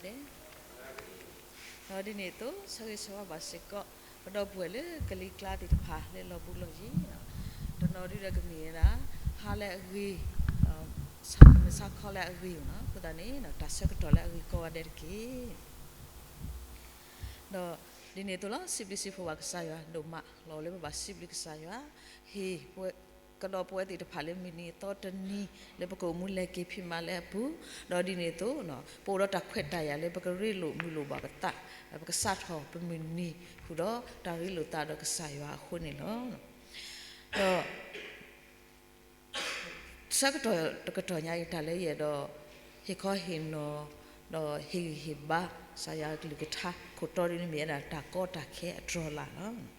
ဒီးဒ်န့ၣ်အသိး ဆၢဂ့ၤဆၢဝါဘၣ်စ့ၢ်ကီး ပဒီပုၢ်ဝဲၢ်လၢကလံၤကျါသ့ၣ်တဖၣ်လၢလီၤဘူးလီၤယံၤ, တနီၤဒုဒီးကမ့ၢ်ဝဲဒၣ် ဟါလၢအဂ့ၤ, မုၢ်ဆါခီလၢအဂ့ၤအဃိသတးန့ၣ် တၢ်ဆၢကတီၢ်လၢအဂ့ၤကိးဂၤဒဲးတက့ၢ်. ဒီးဒ်န့ၣ်အသိးလီၤ စံးဘျုးစံးဖှိၣ်ဘၣ်ကစၢ်ယွၤဒိၣ်မးလီၤ လၢပဘၣ်စံးဘျုးကစၢ်ယွၤ ဟ့ၣ်ပဝဲကဒီးပဝဲသ့ၣ်တဖၣ်လၢမုၢ်နံၤအသီတနံၤ လၢပကအိၣ်မူလဲၤက့ၤဖံးမၤလၢအပူၤ, ဒီးဒ်န့ၣ်အသိး ပအိၣ်ဒီးတၢ်ခွဲးတၢ်ယာ်လၢပကရ့လိာ်မုာ်လိာ်ဘၣ်ပသး, ပကစးထီၣ်ပမုၢ်နံၤဃုာ်ဒီးတၢ်ရ့လိာ်သးဒီးကစၢ်ယွၤအဃိန့ၣ်လီၤ. ဒီး ဆၢကတီၢ်တကတီၢ်ညါအံၤ တၢ်လၢယအဲၣ်ဒိး ဟ့ၣ်ခီဟ့ၣ်နီၤ ဒီးဟ့ၣ်ဂံၢ်ဟ့ၣ်ဘါ ကစၢ်ယွၤအကလုၢ်ကထါ ခိၣ်တီဒ်န့ၣ်မ့ၢ်ဝဲဒၣ် တၢ်ကီတၢ်ခဲအတြီၤလၢ်လီၤ.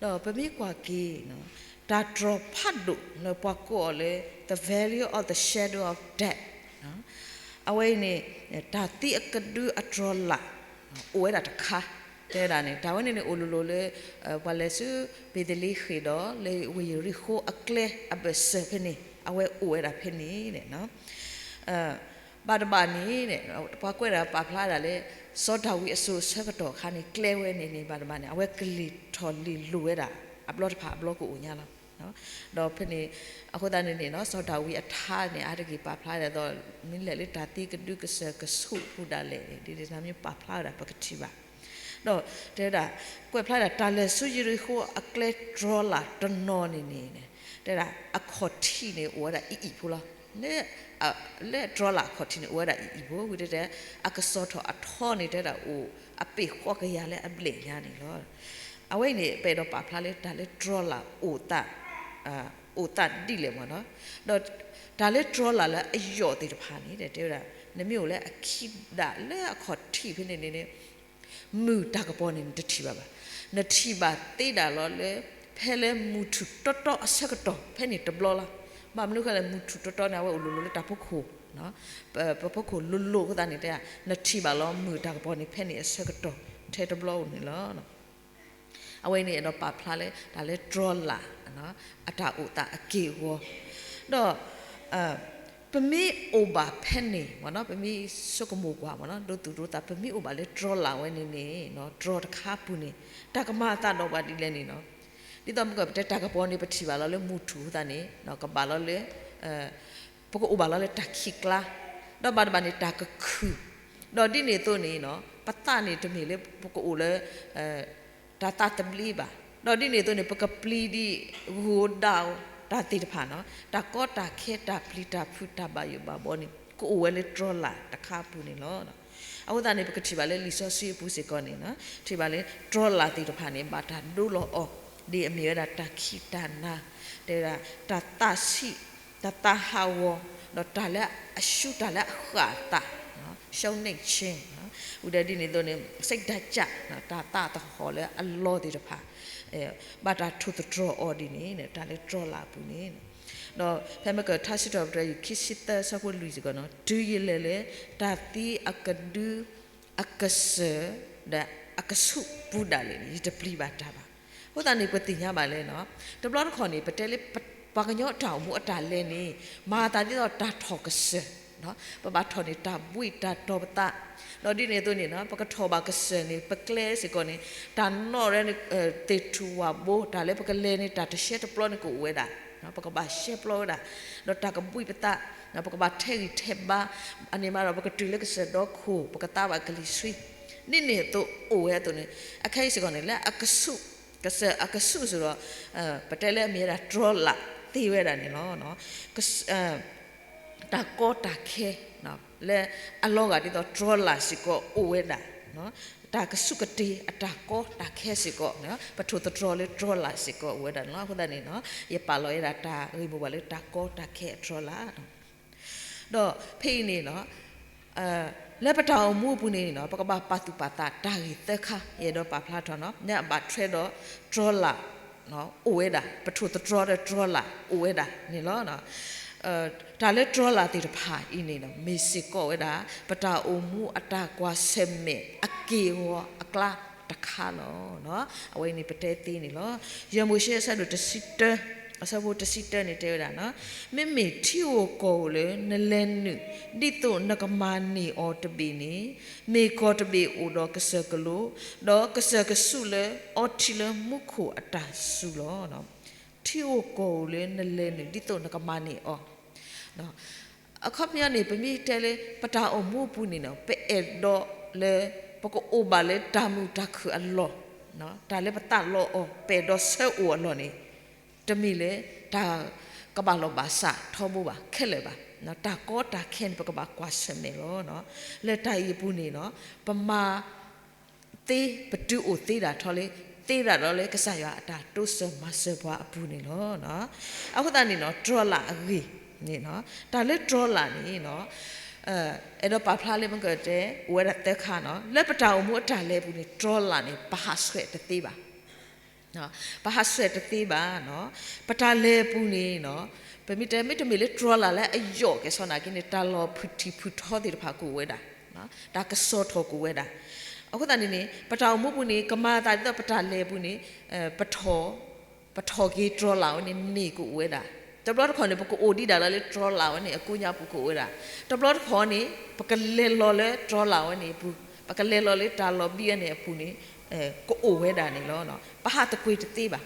ဒီးပမ့ၢ်ကွၢ်က့ၤ တၢ်တြီၤဖးဒိၣ်လၢပှၤကိးအီၤလၢ the valley of the shadow of death အဝဲအံၤန့ၣ် တၢ်သံအကဒုအတြီၤလၢ် အိၣ်ဝဲဒၣ်တခါ တဲဝဲဒၣ်န့ၣ် တၢ်ဝဲန့ၣ်န့ၣ် အိၣ်လိၤလိၤလၢ ပှၤလဲၤဆူဘ့းသလ့ဃ့ၣ်ဒီး လၢဝ့ၢ်ယရံၣ်ဃိအကျဲအဘၢၣ်စၢၤဖဲန့ၣ် အဝဲအိၣ်ဝဲဒၣ်ဖဲန့ၣ် ဘၣ်တဘၣ်န့ၣ် ပှၤကွဲးဒၣ်ပာ်ဖျါဒၣ်လၢ စီၤဒၤဝံးအစိၤအဆၢကတီၢ်အခါန့ၣ် ကျဲဝဲန့ၣ်န့ၣ် ဘၣ်တဘၣ်န့ၣ် အဝဲကလ့ၤထီၣ်လ့ၤလိၤဝဲဒၣ် အဘျီတဖၣ်အဘျီကအိၣ်ညါလီၤ. ဒီးဖဲန့ၣ် အဃိသတးန့ၣ်န့ၣ် စီၤဒၤဝံးအထါန့ၣ် အါတက့ၢ်ပာ်ဖျါဒ်သိး မ့ၢ်လဲၤလၢတၢ်သံကဒုကစၢၢ်ကဆူးပူၤဒၣ်လဲာ်န့ၣ် ဒ်န့ၣ်တၢ်မ့ၢ်ပာ်ဖျါဝဲဒၣ် ပကထံၣ်ဘၣ် ဒီးတဲဝဲဒၣ် ကွဲးဖျါဒၣ်တၢ်လဲၤဆူယရံၣ်ဃိအကျဲတြီၤလၢ်တနီၤန့ၣ်န့ၣ် တဲဝဲဒၣ် အခီၣ်ထံးန့ၣ် အိၣ်ဝဲဒၣ်အံၤအံၤဖိလီၤ. လၢတြီၤလၢ်အခီၣ်ထံးန့ၣ် အိၣ်ဝဲဒၣ်အံၤအံၤဖိ ဝံၤတဲတဲ အကစီၤထီၣ်အထီန့ၣ် တဲဝဲဒၣ်အိၣ်အပ့ၢ်ဃီကယၤလၢအဘျဲၣ်ညါန့ၣ်လီၤ. အဝဲအံၤန့ၣ် ပအဲၣ်ဒိးပာ်ဖျါလၢတၢ်လၢတြီၤလၢ် အိၣ်သးဒ်လဲၣ်မ့ၢ်နီၤ. ဒီးတၢ်လၢတြီၤလၢ်လၢအယိာ်သ့ၣ်တဖၣ်န့ၣ် တဲဝဲဒၣ် နမ့ၢ်အိၣ်လၢအခံဒၣ်လၢအခီၣ်ထံးဖဲန့ၣ်န့ၣ် မုၢ်တၢ်ကပီၤန့ၣ် နတထံၣ်ဘၣ်ဘၣ်. နထံၣ်ဘၣ်သ့ဒၣ်လီၤလၢ ဖဲလၢမုၢ်ထူၣ်တီတီအဆၢကတီၢ် ဖဲန့ၣ်တဘျီလီၤ. ဘၣ်မနုၤဃိလဲၣ် မုၢ်ထူၣ်တီတီန့ၣ် အဝဲအိၣ်လိၤလိၤလၢတၢ်ဖီခိၣ်, ပဖီခိၣ်လိၤလိၤအဃိသတးန့ၣ် တဲ နထံၣ်ဘၣ်လီၤ မုၢ်တၢ်ကပီၤန့ၣ် ဖဲန့ၣ်အဆၢကတီၢ် ထဲတဘျီဧိၤန့ၣ်လီၤ. အဝဲန့ၣ်အဲၣ်ဒိးပာ်ဖျါလၢ တၢ်လၢတြီၤလၢ် အတၢ်အိၣ်သးအက့ၢ်အဂီၤ, ဒီး ပမ့ၢ်အိၣ်ဘၣ်ဖဲန့ၣ်မ့ၢ်နီၤ ပမ့ၢ်ဆိကမိၣ်ကွၢ်မ့ၢ်နီၤ ဒိသူၣ်ဒိသး ပမ့ၢ်အိၣ်ဘၣ်လၢတြီၤလၢ်ဝဲန့ၣ်န့ၣ် တြီၤတခါပူၤန့ၣ် တၢ်ကမၤအသးဒီးပှၤဒ်လဲၣ်န့ၣ်နီၤ. ဒ်သိးမ့ၢ်ကပတဲတၢ်ကပီၤန့ၣ် ပထံၣ်ဘၣ်လီၤလၢမုၢ်ထူၣ်အဃိသတးန့ၣ် ကဘၣ်လီၤလၢ ပကအိၣ်ဘၣ်လီၤလၢတၢ်ခံးကျါ, ဒီးဘၣ်တဘၣ်န့ၣ် တၢ်ကခုၣ်, ဒီးဒ်န့ၣ်အသိးန့ၣ် ပသးန့ၣ်တမ့ၢ်လၢပကအိၣ်လၢ တၢ်သးသဘျ့ဘၣ်. ဒီးဒ်န့ၣ်အသိးန့ၣ် ပကပျံၤဒံးဂိၢ်ဒၣ်တၢ်သ့ၣ်တဖၣ်နီၤ တၢ်ကီတၢ်ခဲ တၢ်ပျံၤတၢ်ဖုး တၢ်ဘၣ်ယိၣ်ဘၣ်ဘီန့ၣ် ကအိၣ်ဝဲလၢတြီၤလၢ်တခါအပူၤန့ၣ်လီၤ. အဃိသတးန့ၣ် ပကထံၣ်ဘၣ်လၢလံာ်စီဆှံအပူၤစ့ၢ်ကီးန့ၣ် ထံၣ်ဘၣ်လၢတြီၤလၢ်သ့ၣ်တဖၣ်န့ၣ် ဘၣ်တၢ်ဒိလီၤအီၤ ဒ်အမ့ၢ်ဝဲဒၣ်တၢ်ခံးတၢ်နၤ တဲဝဲဒၣ် တၢ်သးဆံး တၢ်သးဟးဂီၤ ဒီးတၢ်လၢအဆူးတၢ်လၢအဃၣ်အသး ရှုံးနိမ့်ဆင်း ဝံၤဒီးဒ်န့ၣ်အသိးန့ၣ် စိတ်ဓာတ်ကျ တၢ်သးသဟီၣ်လၢအလီၢ်သ့ၣ်တဖၣ် ဘၣ်တၢ်ထိၣ်သတြီၤအီၤဒ်န့ၣ် တၢ်လၢတြီၤလၢ်အပူၤန့ၣ် ဒီးဖဲမ့ၢ်ကထါစံးထီၣ်ပတြၢၤ ယူၢ်ခံဆံသၢ ဆၢဖိလွံၢ်စ့ၢ်ကီးနီၤ တုၤယလဲၤလၢ တၢ်သံအကဒု အကစၢၢ် ဒီးအကဆူးပူၤဒၣ်လဲာ်န့ၣ် ယတပျံၤဘၣ်တၢ်ဘၣ်. အဃိသတးန့ၣ် ပသ့ၣ်ညါဘၣ်လၢ တဘျီတခီၣ်န့ၣ် ပတဲလၢ ပှၤကညီတၢ်အိၣ်မူအတၢ်လဲၤန့ၣ် မၤအသးဒ်သိးတၢ်ထီၣ်ကစၢၢ် ပဘၣ်ထီၣ်န့ၣ် တၢ်ဘှံးတၢ်တီၤပသး ဒီးဒ်န့ၣ်အသိးန့ၣ် ပကထီၣ်ဘၣ်ကစၢၢ်န့ၣ် ပကျဲစ့ၢ်ကီးန့ၣ် တၢ်နီၣ်ရဲ သ့ၣ်ထူၣ်ဝၣ်ဘိ တၢ်လၢပကလဲၤန့ၣ် တၢ်တရှဲတပျီန့ၣ်ကအိၣ်ဝဲဒၣ် ပကဘၣ်ရှဲပျီဝဲဒၣ် ဒီးတၢ်ကဘှံးပသး ပကဘၣ်ထဲးဂံၢ်ထဲးဘါ အန့ၣ်မးဒီး ပကတုၤလၢကစၢၢ်ဒီခိၣ် ပကသါဘၣ်ကလံၤဆှံ ဒ်န့ၣ်အသိးအိၣ်ဝဲအသိးန့ၣ် အခဲအံၤစ့ၢ်ကီးန့ၣ် လၢအကဆူး ကစၢၢ်အကဆူးစ့ၢ်ကီး ပတဲလၢအမ့ၢ်ဝဲဒၣ်တြီၤလၢ်သ့ဝဲဒၣ်န့ၣ်လီၤ. တၢ်ကီတၢ်ခဲ လၢအလီၤဂာ်ဒ်သိးတြီၤလၢ်စ့ၢ်ကီးအိၣ်ဝဲဒၣ် တၢ်ကဆူးကတ့ၤအတၢ်ကီတၢ်ခဲစ့ၢ်ကီး ပထိၣ်သတြီၤလၢတြီၤလၢ်စ့ၢ်ကီးအိၣ်ဝဲဒၣ်န့ၣ်လီၤ. အဃိသတးန့ၣ် ယပာ်လီၤဝဲဒၣ်တၢ်ဂ့ၢ်မိၢ်ပှၢ်လၢတၢ်ကီတၢ်ခဲအတြီၤလၢ် ဒီးဖဲအံၤန့ၣ် လၢပတၢ်အိၣ်မူအပူၤန့ၣ် ပကဘၣ်ပာ်သူၣ်ပာ်သးတၢ်ဂ့ၢ်သၢခါ ယအဲၣ်ဒိးပာ်ဖျါထီၣ်နီၤ လၢအဘၣ်ထွဲဒီးတြီၤလၢ် အိၣ်ဝဲဒၣ် ပထိၣ်သတြီၤဒီးတြီၤလၢ်အိၣ်ဝဲဒၣ်န့ၣ်လီၤ. တၢ်လၢတြီၤလၢ်သ့ၣ်တဖၣ်အံၤန့ၣ် မ့ၢ်စ့ၢ်ကီးဝဲဒၣ် ပတၢ်အိၣ်မူအတၢ်ကွၢ်ဆၢၣ်မဲာ်အက့ၢ်အဂီၤအကျါတခါလီၤ. အဝဲအံၤန့ၣ်ပတဲသ့န့ၣ်လီၤ. ယဲၢ်မိၤၡ့အဆၢဒိၣ်တဆံတၢ အဆၢဖိတဆံတၢန့ၣ်တဲဝဲဒၣ်, မ့မ့ၢ်ထံဧိၤကီၢ်ဧိၤလၢနလဲၤနုာ် ဒ်သိးနကမၤန့ၢ်အီၤတဘ့ၣ်န့ၣ်, မ့ၢ်ကီၢ်တဘ့ၣ်အိၣ်ဒီးကစၢၢ်ကလိ, ဒီးကစၢၢ်ကဆူးလၢအီထံလၢမူခိၣ်အတၢ်စူၤလီၤ. ထံဧိၤကီၢ်ဧိၤလၢနလဲၤနုာ် ဒ်သိးနကမၤန့ၢ်အီၤ အခီပညီန့ၣ် ပမ့ၢ်တဲလၢ ပတၢ်အိၣ်မူအပူၤန့ၣ် ပအဲၣ်ဒိးလၢ ပကအိၣ်ဘၣ်လၢတၢ်မုာ်တၢ်ခုၣ်အလီၢ်, တၢ်လၢပသးလီအီၤ ပအဲၣ်ဒိးဆၢအိၣ်အလီၢ်န့ၣ် တမ့ၢ်လၢတၢ်ကဘၣ်လီၢ်ဘၣ်စးထီဘိဘၣ်ခဲလၢာ်ဘၣ်. တၢ်ကီတၢ်ခဲန့ၣ် ပကဘၣ်ကွၢ်ဆၢၣ်မဲာ်လီၤ. လၢတၢ်အံၤအပူၤန့ၣ် ပမၤ သ့ ပတုၤအိၣ်သ့ဒၣ်ထီလၢ သ့ဒၣ်ဒီးလၢကစၢ်ယွၤအတၢ်တိစၢၤမၤစၢၤပှၤအပူၤန့ၣ်လီၤ. အဃိသတးန့ၣ် တြီလၢ်အဂ့ၢ်န့ၣ် တၢ်လၢတြီလၢ်န့ၣ် အဲၣ်ဒိးပာ်ဖျါလၢမ့ၢ်ကတဲ အိၣ်ဝဲဒၣ်သၢခါန့ၣ် လၢပတၢ်အိၣ်မူအတၢ်လဲၤပူၤန့ၣ် တြီလၢ်န့ၣ် ပဟးဆှဲးတသ့ဘၣ် ပဟးဆှဲးတသ့ဘၣ်. ပတၢ်လဲၤပူၤန့ၣ် ပမ့ၢ်တဲ မ့တမ့ၢ်လၢတြီလၢ်လၢအယိာ်ကဲၤဆိးနာ်က့န့ၣ် တၢ်လီၤဖုၣ်ထံၣ်ဖုၣ်ထီသ့ၣ်တဖၣ်ကအိၣ်ဝဲဒၣ်, တၢ်ကစီၣ်ထီၣ်ကအိၣ်ဝဲဒၣ်. အဃိသတးန့ၣ်န့ၣ် ပတၢ်အိၣ်မူပူၤန့ၣ် ကမၤအသးဒ်သိးပတၢ်လဲၤပူၤန့ၣ် ပထီၣ်က့ၤတြီလၢ်ဝဲန့ၣ်န့ၢ်ကအိၣ်ဝဲဒၣ်. တဘျီတခီၣ်န့ၣ် ပကအိၣ်ဒံးဒၣ်လၢတြီလၢ်ဝဲန့ၣ် အကိးညါပူၤကအိၣ်ဝဲဒၣ်. တဘျီတခီၣ်န့ၣ် ပကလဲၤလီၤလၢတြီလၢ်ဝဲန့ၣ်အပူၤ, ပကလဲၤလီၤလၢတၢ်လီၤဘံးဝဲန့ၣ်အပူၤန့ၣ် ကအိၣ်ဝဲဒၣ်န့ၣ်လီၤ. ပဟးသကွ့ၤတသ့ဘၣ်,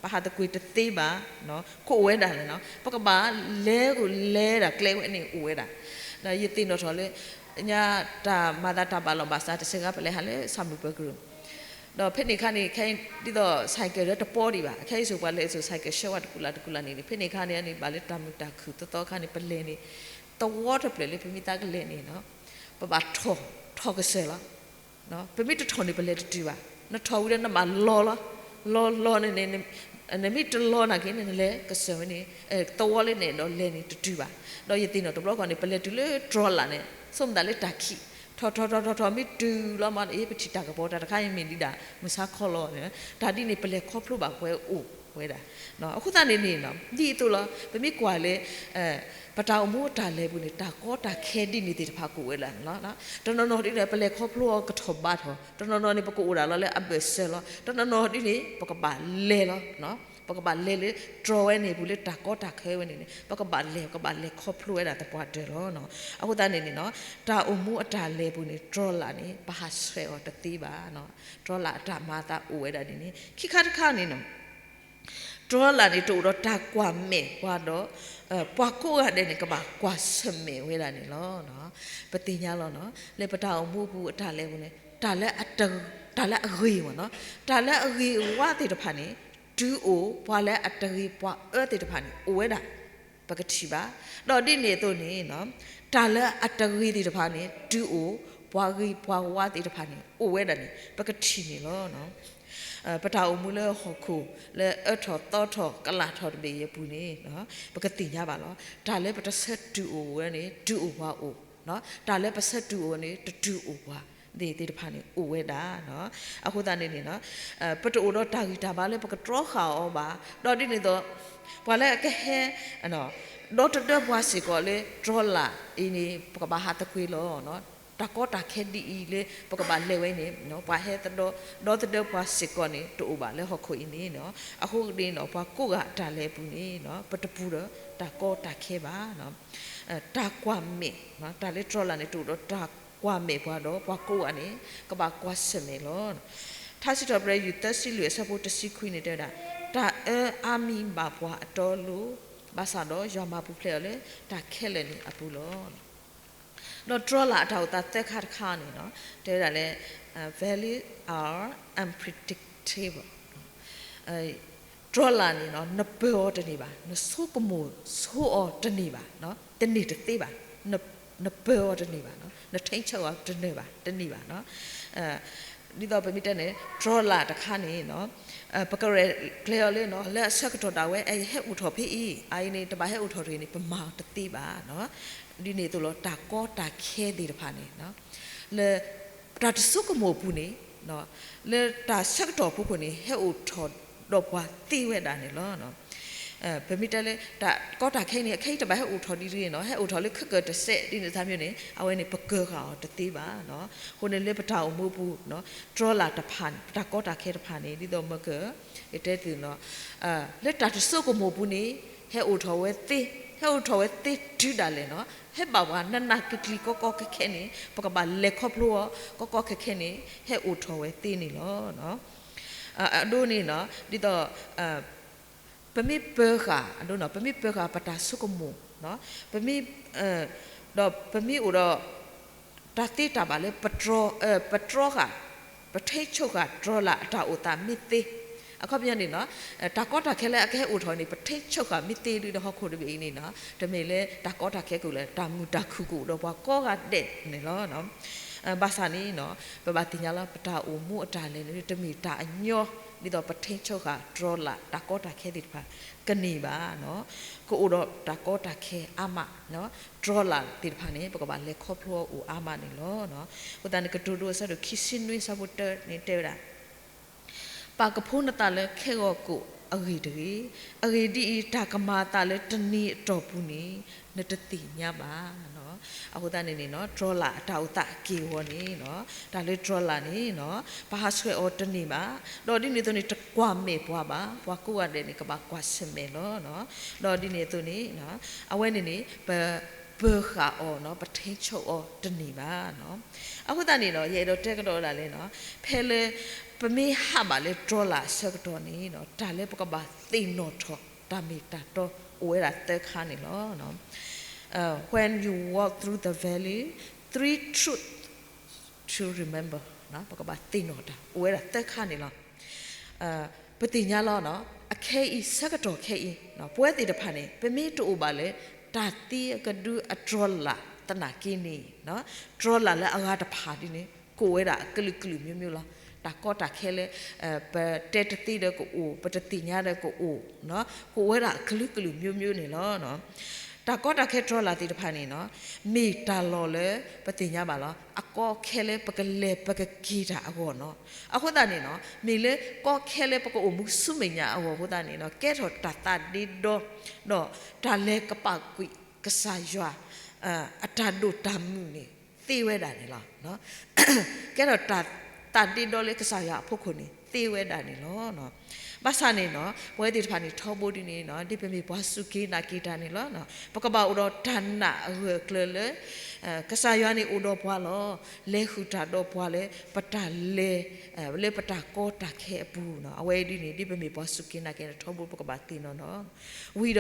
ပဟးသကွ့ၤတသ့ဘၣ်, ကအိၣ်ဝဲဒၣ်န့ၣ်လီၤ. ပကဘၣ်လဲၤဂုာ်လဲၤဒၣ်ကျဲဝဲန့ၣ်အိၣ်ဝဲဒၣ်. ယသ့ၣ်နီၣ်ထီၣ်လၢ ညါတၢ်မၤသးတၢ်ဘၣ်လီၢ်ဘၣ်စးတစဲးဂၤ ပလဲၤဟးလၢဆၣ်မုၢ်ပၢၤကရူၢ် ဒီးဖဲန့ၣ်အခါန့ၣ် ခဲအံၤဒ်သိး ဆိုင်ကယ် ဒီးတပီဒံးဘၣ်, ခဲအံၤစ့ၢ်ကီးပှၤလဲၤစိၤ ဆိုင်ကယ် ဆှၢဝဲတကူၣ်လၢ်တကူၣ်လၢ်န့ၣ်န့ၣ် ဖဲန့ၣ်အခါန့ၣ်န့ၣ် ဘၣ်လၢတၢ်မုာ်တၢ်ခုၣ်သီသီအခါန့ၣ် ပလဲၤန့ၣ် သဝီတဖျၢၣ်လၢပမ့ၢ်သးကလဲၤန့ၣ် ပဘၣ်ထီၣ် ထီၣ်ကစၢၢ်လီၤ. ပမ့ၢ်တထီၣ်န့ၣ် ပလဲၤတတုၤဘၣ်. နထီၣ်ဝံၤဒီးနဘၣ်လီၤလီၤ, လီၤလီၤန့ၣ်န့ၣ် နမ့ၢ်တလီၤနာ်က့န့ၣ် နလဲၤကစၢၢ်ဝဲန့ၣ် သဝီလၢန့ၣ်ဒီးလဲၤန့ၣ်တတုၤဘၣ်. ဒီးယသ့ၣ်နီၣ်တဘျီခီန့ၣ် ပလဲၤတုၤလၢတြီလၢ်န့ၣ် ဆိကမိၣ်သးလၢတၢ်ခံး ထီၣ်ထီၣ်ထီၣ်ထီၣ်ထီၣ် မ့ၢ်တုၤလီၤမး အ့ ပထံၣ်တၢ်ကပီၤတၢ်တခါအံၤမ့ၢ်ဒံးဒၣ် မုၢ်ဆါခီလီၤန့ၣ် တၢ်ဒ်န့ၣ် ပလဲၤခီဖျိဘၣ်ပှဲၤအိၣ်ဝဲဒၣ်. အဃိသတးန့ၣ်န့ၣ် ဒ်အသိးလီၤ ပမ့ၢ်ကွၢ်လၢ ပတၢ်အိၣ်မူအတၢ်လဲၤပူၤန့ၣ် တၢ်ကီတၢ်ခဲဒ်န့ၣ်သ့ၣ်တဖၣ်ကအိၣ်ဝဲဒၣ်န့ၣ်လီၤ. တနီၤနီၤဒ်န့ၣ် ပလဲၤခီဖျိအီၤကထီၣ်ဘးထီၣ်, တနီၤနီၤန့ၣ် ပကအိၣ်ဒၣ်လီၤလၢအဘၢၣ်စၢၤလီၤ, တနီၤနီၤဒ်န့ၣ် ပကဘၣ်လဲၤလီၤ ပကဘၣ်လဲၤလၢတြီဝဲန့ၣ်ပူၤလၢတၢ်ကီတၢ်ခဲဝဲန့ၣ်န့ၣ် ပကဘၣ်လဲၤ ပကဘၣ်လဲၤခီဖျိဝဲဒၣ်သပှၢ်တၢၢ်လီၤ. အဃိသတးန့ၣ်န့ၣ် တၢ်အိၣ်မူအတၢ်လဲၤပူၤန့ၣ် တြီလၢ်န့ၣ် ပဟးဆှဲးအီၤတသ့ဘၣ်. တြီလၢ်အတၢ်မၤအသးအိၣ်ဝဲဒၣ်ဒ်န့ၣ် ခံခါတခါန့ၣ် တြီလၢ်န့ၣ် တအိၣ်ဒီးတၢ်ကွၢ်မဲာ်ပှၤဒီး ပှၤကိးဂၤဒဲးန့ၣ် ကဘၣ်ကွၢ်ဆၢၣ်မဲာ်ဝဲဒၣ်န့ၣ်လီၤ. ပသ့ၣ်ညါလီၤ လၢပတၢ်အိၣ်မူအပူၤအတၢ်လဲၤပူၤန့ၣ် တၢ်လၢအဂ့ၤမ့ၢ်နီၤ တၢ်လၢအဂ့ၤအဝါသ့ၣ်တဖၣ်န့ၣ် တုၤအိၣ် ပှၤလၢအတဂ့ၤပှၤအၢသ့ၣ်တဖၣ်န့ၣ် အိၣ်ဝဲဒၣ် ပကထံၣ်ဘၣ်. ဒီးဒ်န့ၣ်အသိးန့ၣ် တၢ်လၢအတဂ့ၤသ့ၣ်တဖၣ်န့ၣ် တုၤအိၣ် ပှၤဂ့ၤပှၤဝါသ့ၣ်တဖၣ်န့ၣ် အိၣ်ဝဲဒၣ်န့ၣ် ပကထံၣ်န့ၣ်လီၤ. ပတၢ်အိၣ်မူလၢဟီၣ်ခိၣ် လၢအၢထီၣ်သီထီၣ်ကလာ်ထီၣ်တဘ့ၣ်အံၤအပူၤန့ၣ် ပကသ့ၣ်ညါဘၣ်လီၤ. တၢ်လၢပတဆၢတုၤအိၣ်ဝဲန့ၣ် တုၤအိၣ်ပှၤအိၣ်, တၢ်လၢပဆၢတုၤအိၣ်ဝဲန့ၣ် တတုၤအိၣ်ပှၤသ့ၣ်တဖၣ်န့ၣ် အိၣ်ဝဲဒၣ်. အဃိသတးန့ၣ်န့ၣ် ပတအိၣ်ဒီးတၢ်ဂံၢ်တၢ်ဘါလၢပကတြီဃာ်အီၤဘၣ်. ဒီးဒ်န့ၣ်အသိး ပှၤလၢအကဟဲ ဒီသဒၢပှၤစ့ၢ်ကီးလၢတြီလၢ်အံၤန့ၣ် ပကဘၣ်ဟးသကွ့ၤလီၤ. တၢ်ကီတၢ်ခဲဒ်အံၤလၢပကဘၣ်လဲၤဝဲန့ၣ် ပှၤဟဲသဒၢ ဒီသဒၢပှၤစ့ၢ်ကီးန့ၣ် တအိၣ်ဘၣ်လၢဟီၣ်ခိၣ်အံၤန့ၣ်. အဃိန့ၣ် ပှၤကိးဂၤအတၢ်လဲၤအပူၤန့ၣ် ပတပူၤဒီးတၢ်ကီတၢ်ခဲဘၣ်. တၢ်ကွၢ်မဲာ် တၢ်လၢတြီလၢ်န့ၣ် တအိၣ်ဒီးတၢ်ကွၢ်မဲာ်ပှၤဒီး ပှၤကိးဂၤန့ၣ် ကဘၣ်ကွၢ်ဆၢၣ်မဲာ်လီၤ. ထါစံးထီၣ်ပတြၢၤ ယူၢ်သၢဆံလွံၢ်အဆၢဖိတဆံခွံန့ၣ်တဲဝဲဒၣ်, တၢ်အၢအါမံၤဘၣ်ပှၤအတီအလိၤ, ဘၣ်ဆၣ်ဒီးယွၤမၤပူၤဖျဲးအီၤလၢတၢ်ခဲလၢာ်န့ၣ်အပူၤလီၤ. ဒီးတြီလၢ်အတၢ်အိၣ်သးသၢခါတခါန့ၣ် တဲဝဲဒၣ်လၢ values are unpredictable. တြီလၢ်န့ၣ် နပၢၤအီၤတန့ၢ်ဘၣ်, နဆိကမိၣ်ဆိအီၤတန့ၢ်ဘၣ်, တန့ၢ်တသ့ဘၣ်, နပၢၤအီၤတန့ၢ်ဘၣ်, နထိန်းချုပ်အီၤတန့ၢ်ဘၣ်, တန့ၢ်ဘၣ်. ဒ်သိးပမ့ၢ်တဲန့ၣ် တြီလၢ်တခါန့ၣ် ပကရဲၣ်ကျဲၤအီၤလၢ လၢအဆၢကတီၢ်ဒၣ်ဝဲ အဟဲအိၣ်ထီၣ်ဖဲအံၤ, အအံၤန့ၣ် တဘၣ်ဟဲအိၣ်ထီၣ်တဂ့ၤန့ၣ် ပမၤအီၤတသ့ဘၣ်. ဒ်န့ၣ်အသိးလီၤ တၢ်ကီတၢ်ခဲသ့ၣ်တဖၣ်န့ၣ် လၢ တၢ်တဆိကမိၣ်အပူၤန့ၣ် လၢတၢ်ဆၢကတီၢ်အဖီခိၣ်န့ၣ် ဟဲအိၣ်ထီၣ်ဒီးပှၤသ့ဝဲဒၣ်န့ၣ်လီၤ. ပမ့ၢ်တဲလၢ တၢ်ကီတၢ်ခဲအံၤန့ၣ် အခဲအံၤတဘၣ်ဟဲအိၣ်ထီၣ်ဒ်တဂ့ၤနီၤ, ဟဲအိၣ်ထီၣ်လၢခဲကၢၢ်တစဲးဒ်န့ၣ်သးမ့ၢ်န့ၣ် အဝဲန့ၣ် ပကၢၤဃာ်အီၤတသ့ဘၣ်နီၤ. အဃိန့ၣ်လၢပတၢ်အိၣ်မူအပူၤနီၤ တြီလာ်တဖၣ်န့ၣ် ပတၢ်ကီတၢ်ခဲတဖၣ်န့ၣ် ဒ်သိးမၢကၢ ယတဲသုနီၤ လၢတၢ်တဆိကမိၣ်ပူၤန့ၣ် ဟဲအိၣ်ထီၣ်ဝဲသ့, ဟဲအိၣ်ထီၣ်ဝဲသ့တုၤဒၣ်လဲာ်နီၤ, ဟဲဘၣ်ပှၤနးနးကျံၤကျံၤကီကီခဲခဲန့ၣ် ပကဘၣ်လဲၤခီဖျိအီၤ ကီကီခဲခဲန့ၣ် ဟဲအိၣ်ထီၣ်ဝဲသ့န့ၣ်လီၤ. အဒိန့ၣ်နီၤ ဒ်သိး ပမ့ၢ်ပၢၤဃာ် အဒိနီၤ ပမ့ၢ်ပၢၤဃာ်ပတၢ်ဆိကမိၣ် ပမ့ၢ် ဒီးပမ့ၢ်အိၣ်ဒီး တၢ်သ့တၢ်ဘၣ်လၢ ပတြီဃာ် ပထိန်းချုပ်ဃာ်တြီလာ်အတၢ်အိၣ်သးမ့ၢ်သ့, အခီပညီန့ၣ်နီၤ တၢ်ကီတၢ်ခဲလၢအကဟဲအိၣ်ထီၣ်န့ၣ် ပထိန်းချုပ်ဃာ်မ့ၢ်သ့ဒ်ဒီးဟီၣ်ခိၣ်တဘ့ၣ်အံၤန့ၣ်နီၤ တမ့ၢ်လၢတၢ်ကီတၢ်ခဲကအိၣ်လၢ တၢ်မုာ်တၢ်ခုၣ်ကအိၣ်ဒီးပှၤကိးဂၤဒဲးန့ၣ်လီၤ. ဘၣ်ဆၣ်န့ၣ်နီၤ ပဘၣ်သ့ၣ်ညါလီၤ ပတၢ်အိၣ်မူအတၢ်လဲၤန့ၣ် တမ့ၢ်တၢ်အညီ ဒ်သိးပထိန်းချုပ်ဃာ်တြီလာ်တၢ်ကီတၢ်ခဲသ့ၣ်တဖၣ် ကန့ၢ်ဘၣ်နီၤ ကအိၣ်ဒီးတၢ်ကီတၢ်ခဲအါမး, တြီလာ်သ့ၣ်တဖၣ်န့ၣ် ပကဘၣ်လဲၤခီဖျိအီၤအိၣ်အါမးန့ၣ်လီၤ. အဃိသတးန့ၣ် ကတိၤဒိအဆၢဒိၣ်ခံဆံနွံအဆၢဖိတၢန့ၣ်တဲဝဲဒၣ် ပာ်ကဖိနသးလၢခဲဂီၤကိာ်အဂ့ၢ်တဂ့ၤ, အဂ့ၢ်ဒ်အံၤ, တၢ်ကမၤအသးလၢတနံၤအတီၢ်ပူၤန့ၣ် နတသ့ၣ်ညါဘၣ်. အဃိသတးန့ၣ်န့ၣ်နီၤ တြီလာ်အတၢ်အိၣ်သးအက့ၢ်အဂီၤန့ၣ်နီၤ တၢ်လၢတြီလာ်န့ၣ်နီၤ ပဟးဆှဲးအီၤတန့ၢ်ဘၣ်, ဒီးဒ်န့ၣ်အသိးန့ၣ် တကွၢ်မဲာ်ပှၤဘၣ်, ပှၤကိးဂၤဒဲးန့ၣ် ကဘၣ်ကွၢ်ဆၢၣ်မဲာ်လီၤ. ဒီးဒ်န့ၣ်အသိးန့ၣ် အဝဲန့ၣ်န့ၣ် ပ ပၢၤဃာ်အီၤနီၤ ပထိန်းချုပ်အီၤတန့ၢ်ဘၣ်နီၤ. အဃိသတးန့ၣ်နီၤ ယအဲၣ်ဒိးတဲကဒီးဒၣ်လဲာ်နီၤ ဖဲလၢ ပမ့ၢ်ဟးဘၣ်လၢတြီလာ်အဆၢကတီၢ်န့ၣ်နီၤ တၢ်လၢပကဘၣ်သ့ၣ်နီၣ်ထီၣ်တၢ်မ့ၢ်တၢ်တီအိၣ်ဝဲဒၣ်သၢခါန့ၣ်လီၤ. When you walk through the valley, three truths to remember ပကဘၣ်သ့ၣ်နီၣ်တၢ်အိၣ်ဝဲဒၣ်သၢခါန့ၣ်လီၤ. ပသ့ၣ်ညါလီၤနီၤ အခဲအံၤဆၢကတီၢ်ခဲအံၤ ပဝဲသ့ၣ်တဖၣ်န့ၣ် ပမ့ၢ်တအိၣ်ဘၣ်လၢ တၢ်သံအကဒုအတြီလာ်သနာ်က့န့ၣ် တြီလာ်လၢအဂၤတဖၣ်ဒ်န့ၣ် ကအိၣ်ဝဲဒၣ်အကလုာ်ကလုာ်မျိုးမျိုးလီၤ. တၢ်ကီတၢ်ခဲလၢ ပတဲတသ့ဒီးကအိၣ် ပတသ့ၣ်ညါဒီးကအိၣ် ကအိၣ်ဝဲဒၣ်အကလုာ်ကလုာ်မျိုးမျိုးန့ၣ်လီၤ. တၢ်ကီတၢ်ခဲတြီလာ်သ့ၣ်တဖၣ်န့ၣ်နီၤ မ့ၢ်တၢ်လီၢ်လၢပသ့ၣ်ညါဘၣ်လီၤ အကီခဲလၢပကလဲၤပကက့ၤတၢ်အဂီၢ်နီၤ. အဃိသတးန့ၣ်နီၤ မ့ၢ်လၢကီခဲလၢပကအိၣ်မူဆူမဲာ်ညါအဂီၢ်အဃိသတးန့ၣ်နီၤ ကဲထီၣ်တၢ်သးဒ့ဒီ ဒီးတၢ်လဲၤကပာ်ကွံာ်ကစၢ်ယွၤ အတၢ်ဒိၣ်တၢ်မုၢ်န့ၣ် သ့ဝဲဒၣ်န့ၣ်လီၤ. ကဲထီၣ်တၢ်သးဒ့ဒီလၢကစၢ်ယွၤအဖီခိၣ်န့ၣ် သ့ဝဲဒၣ်န့ၣ်လီၤ. ဘၣ်ဆၣ်န့ၣ်နီၤ ပဝဲသ့ၣ်တဖၣ်န့ၣ် ထီဘိဒ်န့ၣ်နီၤ ဒ်ပမ့ၢ်ပှၤစူၢ်က့ၤနာ်က့ၤတၢ်န့ၣ်လီၤ. ပကဘၣ်အိၣ်ဒီးတၢ်နာ်အဂၢၢ်အကျၢၤလၢ ကစၢ်ယွၤန့ၣ်အိၣ်ဒီးပှၤလီၤ. လဲၤဃုာ်တၢ်ဒီးပှၤလၢ ပတၢ်လဲၤ လၢပတၢ်ကီတၢ်ခဲအပူၤနီၤ. အဝဲဒ်န့ၣ် ဒ်ပမ့ၢ်ပှၤစူၢ်က့ၤနာ်က့ၤန့ၣ် ထီဘိပကဘၣ်သ့ၣ်နီၣ်နီၤ. ဝံၤဒီး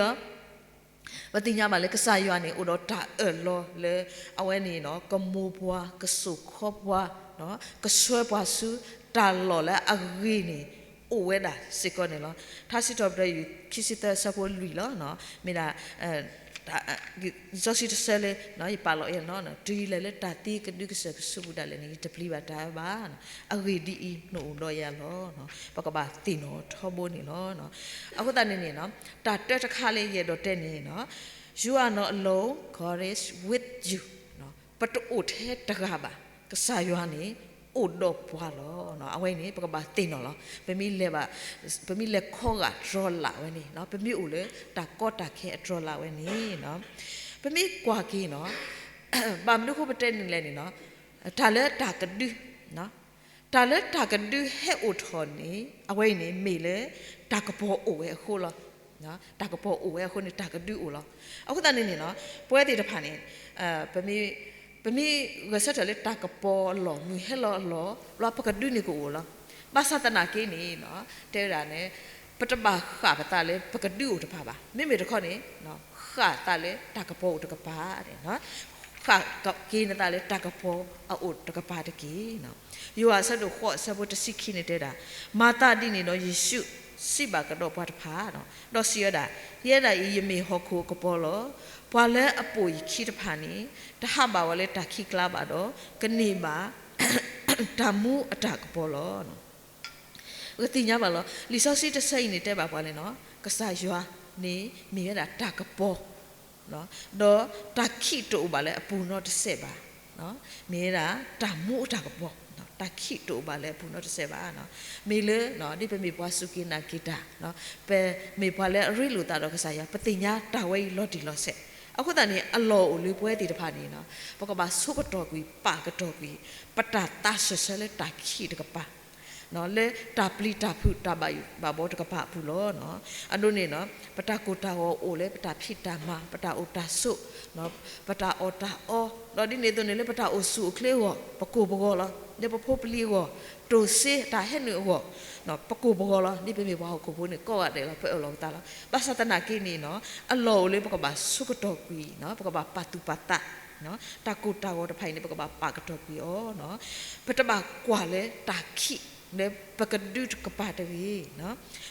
ပသ့ၣ်ညါဘၣ်လၢကစၢ်ယွၤန့ၣ် အိၣ်ဒီးတၢ်အၢၣ်လီၤလၢ အဝဲန့ၣ်နီၤ ကမိၢ်ပှၤ ကစိာ်ခီပှၤ ကဆှၢပှၤဆူ တၢ်လီၢ်လၢအဂ့ၤန့ၣ် အိၣ်ဝဲဒၣ်စ့ၢ်ကီးန့ၣ်လီၤ. ထါစံးထီၣ်ပတြၢၤ ခံဆံသၢ အဆၢဖိလွံၢ်လီၤ. မ့ၢ်ဒၣ် လံာ်စီဆှံတဆၢလၢ ယပာ်လီၤယဲနီၤ တုၤယလဲၤလၢတၢ်သံကဒုကစၢၢ်ကဆူးပူၤဒၣ်လဲာ်န့ၣ် ယတပျံၤဘၣ်တၢ်ဘၣ်. အဂ့ၢ်ဒ်အံၤ, နအိၣ်ဒီးယၤလီၤ. ပကဘၣ်သ့ၣ်နီၣ်ထီဘိန့ၣ်လီၤ. အဃိသတးန့ၣ်န့ၣ် တၢ်တၢတခါလၢယအဲၣ်ဒိးတဲန့ၣ်နီၤ You are not alone, God is with you. ပတအိၣ်ထဲတဂၤဘၣ်. ကစၢ်ယွၤန့ၣ် အိၣ်ဒီးပှၤလီၤ. အဝဲအံၤန့ၣ် ပကဘၣ်သ့ၣ်နီၣ်လီၤ. ပမ့ၢ်လဲၤဘၣ်, ပမ့ၢ်လဲၤခီဂာ်တြီလာ်ဝဲန့ၣ်, ပမ့ၢ်အိၣ်လၢတၢ်ကီတၢ်ခဲအတြီလာ်ဝဲန့ၣ်, ပမ့ၢ်ကွၢ်က့ၤနီၤ, ဘၣ်မနုၤအဃိပတဲန့ၣ်လဲၣ်န့ၣ်နီၤ, တၢ်လၢတၢ်ကဒု တၢ်လၢတၢ်ကဒုဟဲအိၣ်ထီၣ်န့ၣ် အဝဲအံၤန့ၣ်မ့ၢ်လၢတၢ်ကပီၤအိၣ်ဝဲအဃိလီၤ. တၢ်ကပီၤအိၣ်ဝဲအဃိန့ၣ် တၢ်ကဒုအိၣ်လီၤ. အဃိသတးန့ၣ်န့ၣ်နီၤ, ပဝဲသ့ၣ်တဖၣ်န့ၣ် ပမ့ၢ်ဂဲၤဆၢထၢၣ်လၢတၢ်ကပီၤအလီၢ် မုၢ်ဟဲလီၤအလီၢ် ဘျီပကဒုန့ၣ်ကအိၣ်လီၤ. ဘၣ်ဆၣ်သနာ်က့န့ၣ် တဲဝဲဒၣ်န့ၣ် ပတဘၣ်ဃၣ်ပသးလၢပကဒုအိၣ်တဖၣ်ဘၣ်. မ့မ့ၢ်တခီန့ၣ် ဃၣ်သးလၢတၢ်ကပီၤအိၣ်တကပၤန့ၣ်, ဃၣ်က့ၤနသးလၢတၢ်ကပီၤအအိၣ်တကပၤတက့ၢ်. ယိၤဟၣ်အဆၢဒိၣ်ဃိးအဆၢဖိတဆံခံန့ၣ်တဲဒၣ်, မၤသးဒ်န့ၣ်ဒီး ယ့ၣ်ၡူးစံးဘၣ်ကဒီးပှၤတဖၣ်, ဒီးစံးဝဲဒၣ်, ယဲဒၣ်အံၤ ယမ့ၢ်ဟီၣ်ခိၣ်အကပီၤလီၤ. ပှၤလၢအပိာ်ယခံတဖၣ်န့ၣ် တဟးဘၣ်ဝဲလၢတၢ်ခံးကျါဘၣ်ဒီး ကန့ၢ်ဘၣ် တၢ်မူအတၢ်ကပီၤလီၤ. ပကသ့ၣ်ညါဘၣ်လီၤ. လံာ်စီဆှံတဆၢအံၤန့ၣ်တဲဘၣ်ပှၤလၢနီၤ, ကစၢ်ယွၤန့ၣ်မ့ၢ်ဝဲဒၣ်တၢ်ကပီၤ, ဒီးတၢ်ခံးတအိၣ်ဘၣ်လၢအပူၤနီတစဲးဘၣ်, မ့ၢ်ဝဲဒၣ်တၢ်မူအတၢ်ကပီၤ, တၢ်ခံးတအိၣ်ဘၣ်လၢအပူၤနီတစဲးဘၣ်. မ့ၢ်လၢ ဒ်ပမ့ၢ်ပှၤစူၢ်က့ၤနာ်က့ၤတၢ်, ပမ့ၢ်ပှၤလၢအရ့လိာ်သးဒီးကစၢ်ယွၤ ပသ့ၣ်ညါတၢ်ဝဲအံၤလီၤတံၢ်လီၤဆဲး. အဃိသတးန့ၣ် အလီၢ်အိၣ်လၢပဝဲသ့ၣ်တဖၣ်န့ၣ် ပကဘၣ်ဆိကတီၢ်ကွံာ် ပာ်ကတီၢ်ကွံာ် ပတၢ်သးစၢၢ်ဆၢလၢတၢ်ခံးတကပၤ လၢတၢ်ပျံၤတၢ်ဖုးတၢ်ဘၣ်ယိၣ်ဘၣ်ဘီတကပၤအပူၤလီၤ. အဒိန့ၣ် ပတၢ်ကိၢ်တၢ်ဂီၤအိၣ်လၢပတၢ်ဖံးတၢ်မၤ ပတၢ်အိၣ်တၢ်ဆိး ပတၢ်အီၣ်တၢ်အီ ဒီးဒ်န့ၣ်အသိးန့ၣ် လၢပတၢ်အိၣ်ဆူၣ်အိၣ်ချ့အဂီၢ် ပကိၢ်ပဂီၤလီၤ. လၢပဖိပလံၤအဂီၢ် တိၢ်စ့တၢ်ဟဲနုာ်အဂီၢ် ပကိၢ်ပဂီၤလီၤ. ဒ်ပမ့ၢ်ပှၤဟီၣ်ခိၣ်ဖိန့ၣ် ကိးဂၤဒဲးလီၤ ပအၢၣ်လီၤပသးလီၤ. ဘၣ်ဆၣ်သနာ်က့န့ၣ် အလီၢ်အိၣ်လၢပကဘၣ်ဆိကတီၢ်ကွံာ် ပကဘၣ်ပာ်သူၣ်ပာ်သး တၢ်ကိၢ်တၢ်ဂီၤတဖၣ်အံၤန့ၣ် ပကဘၣ်ပာ်ကတီၢ်ကွံာ်အီၤ ပတဘၣ်ကွၢ်လၢတၢ်ခံး လၢပကဒုတကပၤတဂ့ၤ.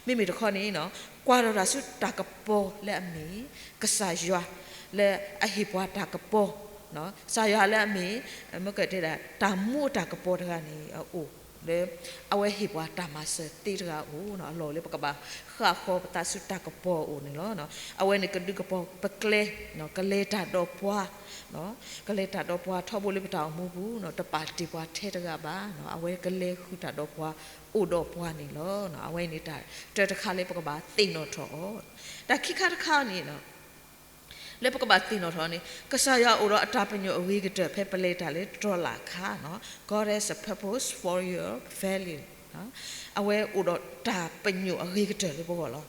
မ့မ့ၢ်တခီန့ၣ် ကွၢ်ဒီးတၢ်ဆူတၢ်ကပီၤလၢအမ့ၢ် ကစၢ်ယွၤ လၢအဟ့ၣ်ပှၤတၢ်ကပီၤ, ကစၢ်ယွၤလၢအမ့ၢ် မ့ၢ်ကတဲဒၣ် တၢ်မူအတၢ်ကပီၤတဂၤန့ၣ် အအိၣ်လၢ အဝဲဟ့ၣ်ပှၤတၢ်မၤစၢၤသ့တဂၤအအိၣ် အလီၢ်လၢပကဘၣ်ဃၣ်ဃီၤပသးဆူတၢ်ကပီၤအအိၣ်န့ၣ်လီၤ. အဝဲန့ၣ်ကဒုးကပီၤပကျဲ, ကလဲၤတၢ်ဒီးပှၤ, ကလဲၤတၢ်ဒီးပှၤထီဘိလၢပတၢ်အိၣ်မူပူၤ တပာ်တ့ၢ်ပှၤထဲတဂၤဘၣ်, အဝဲကလဲၤဃုာ်တၢ်ဒီးပှၤအိၣ်ဒီးပှၤန့ၣ်လီၤ. အဝဲန့ၣ်တၢ်တၢတခါလၢပကဘၣ်သ့ၣ်နီၣ်ထီၣ်အီၤ, တၢ်ခံခါတခါန့ၣ် လၢပကဘၣ်သ့ၣ်နီၣ်ထီၣ်န့ၣ် ကစၢ်ယွၤအိၣ်ဒီးအတၢ်ပညိၣ်အဂ့ၤကတၢၢ် ဖဲပလဲၤတၢ်လၢတတြီလၢ်အခါ, God has a purpose for your failure. အဝဲအိၣ်ဒီးတၢ်ပညိၣ်အဂ့ၤကတၢၢ်လၢပဂီၢ်လီၤ.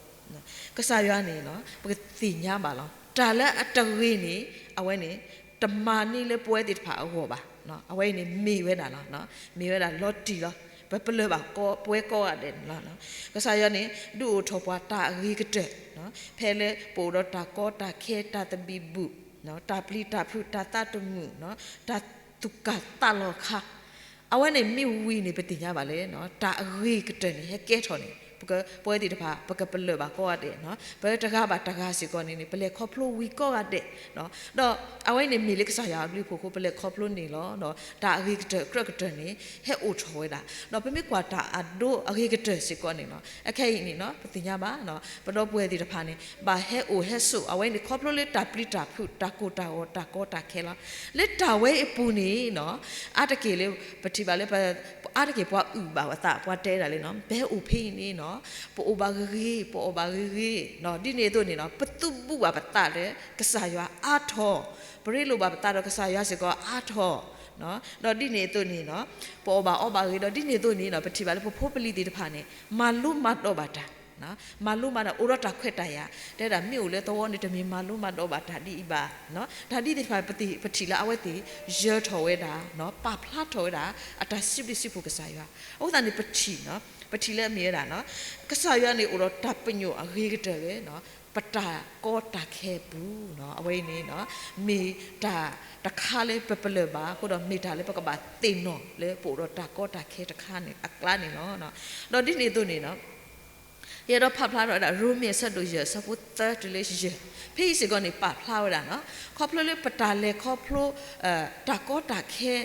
ကစၢ်ယွၤန့ၣ် ပကသ့ၣ်ညါဘၣ်လီၤ. တၢ်လၢအတဂ့ၤန့ၣ် အဝဲန့ၣ် တမၤန့ၢ်လၢပဝဲသ့ၣ်တဖၣ်အဂီၢ်ဘၣ်. အဝဲအံၤန့ၣ်မ့ၢ်ဝဲဒၣ်လီၤ. မ့ၢ်ဝဲဒၣ်လီၤတံၢ်လီၤ. ပပလၢၢ်ဘၣ်ပဝဲကိးဂၤဒဲးန့ၣ်လီၤ. ကစၢ်ယွၤန့ၣ် ဒုးအိၣ်ထီၣ်ပှၤတၢ်အဂ့ၤကတၢၢ် ဖဲလၢပအိၣ်ဒီးတၢ်ကီတၢ်ခဲ တၢ်သဘံၣ်ဘုၣ်, တၢ်ပျံၤတၢ်ဖုး တၢ်သးတမုာ်, တၢ်သူၣ်ကၢ်သးလီၤအခါ, အဝဲန့ၣ်မ့ၢ်ဝံၤန့ၣ် ပသ့ၣ်ညါဘၣ်လၢ တၢ်အဂ့ၤကတၢၢ်န့ၣ် ဟဲကဲထီၣ်န့ၣ် ပဝဲသ့ၣ်တဖၣ် ပကပလၢၢ်ဘၣ်ကိးဂၤဒဲး, ပတဂၤဘၣ်တဂၤစ့ၢ်ကီးန့ၣ်န့ၣ် ပလဲၤခီဖျိဝံၤကိးဂၤဒဲး, ဒီးအဝဲန့ၣ်မ့ၢ်လၢကစၢ်ယွၤအဘျုးအဖှိၣ်အဃိ ပလဲၤခီဖျိန့ၣ်လီၤ. တၢ်အဂ့ၤကတၢၢ်အကြၢးကတၢၢ်န့ၣ် ဟဲအိၣ်ထီၣ်ဝဲဒၣ်, ဒီးပမ့ၢ်ကွၢ်တၢ်အဒိအဂ့ၤကတၢၢ်စ့ၢ်ကီးန့ၣ်လီၤ. အခဲအံၤန့ၣ် ပသ့ၣ်ညါဘၣ် ပဒီပုၢ်ဝဲၢ်သ့ၣ်တဖၣ်န့ၣ် ဘၣ်ဟဲအိၣ်ဟဲဆိး အဝဲန့ၣ်ခီဖျိလၢတၢ်ပျံၤတၢ်ဖုး တၢ်ကိၢ်တၢ်ဂီၤ တၢ်ကီတၢ်ခဲလီၤ. လၢတၢ်ဝဲအပူၤန့ၣ် အါတက့ၢ်လၢ ပထံၣ်ဘၣ်လၢ အါတက့ၢ်ပှၤအုၣ်ဘၣ်ပသး ပှၤတဲဒၣ်လၢ ပဟဲအိၣ်ဖဲအံၤန့ၣ် ပအိၣ်ဘၣ်ဂ့ၤဂ့ၤ ပအီၣ်ဘၣ်ဂ့ၤဂ့ၤ, ဒ်န့ၣ်အသိးန့ၣ် ပသူၣ်ဘူၣ်ဘၣ်ပသးလၢကစၢ်ယွၤအါထီၣ်, ပရ့လိာ်ဘၣ်ပသးဒီးကစၢ်ယွၤစ့ၢ်ကီးအါထီၣ်, ဒီးဒ်န့ၣ်အသိးန့ၣ် ပအီၣ်ဘၣ်အီဘၣ်ဂ့ၤ ဒီးဒ်န့ၣ်အသိးန့ၣ် ပထံၣ်ဘၣ်လၢပဖိပလံၤသ့ၣ်တဖၣ်န့ၣ် မၤလိမၤဒိးဘၣ်တၢ် မၤလိမၤဒိး အိၣ်ဒီးတၢ်ခွဲးတၢ်ယာ်, တဲဒၣ်မ့ၢ်အိၣ်လၢသဝီန့ၣ် တမ့ၢ်မၤလိမၤဒိးဘၣ်တၢ်ဒ်အံၤဘၣ်. တၢ်ဒ်သ့ၣ်တဖၣ် ပထံၣ်လၢအဝဲသ့ၣ် ယၢၤထီၣ်ဝဲဒၣ်, ပာ်ဖျါထီၣ်ဝဲဒၣ် အတၢ်စံးဘျုးစံးဖှိၣ်ကစၢ်ယွၤ. အဃိသတးန့ၣ် ပထံၣ်, ပထံၣ်လၢအမ့ၢ်ဝဲဒၣ် ကစၢ်ယွၤန့ၣ်အိၣ်ဒီးတၢ်ပညိၣ်အဂ့ၤကတၢၢ်လၢ ပတၢ်ကီတၢ်ခဲအပူၤ, အဝဲအံၤန့ၣ် မ့ၢ်တၢ်တခါလၢပပလၢၢ်ဘၣ်အဃိဒီး မ့ၢ်တၢ်လၢပကဘၣ်သ့ၣ်နီၣ်လၢပအိၣ်ဒီးတၢ်ကီတၢ်ခဲတခါန့ၣ်အကျါန့ၣ်လီၤ. ဒီးဒ်န့ၣ်အသိးန့ၣ် ယအဲၣ်ဒိးဖးဖျါထီၣ်ဝဲဒၣ် ရိမ့ၤအဆၢဒိၣ်ယဲၢ် အဆၢဖိသၢတုၤလၢယဲၢ်, ဖဲအံၤစ့ၢ်ကီးန့ၣ် ပာ်ဖျါဝဲဒၣ် ခီဖျိလၢပတၢ်လဲၤခီဖျိ တၢ်ကီတၢ်ခဲ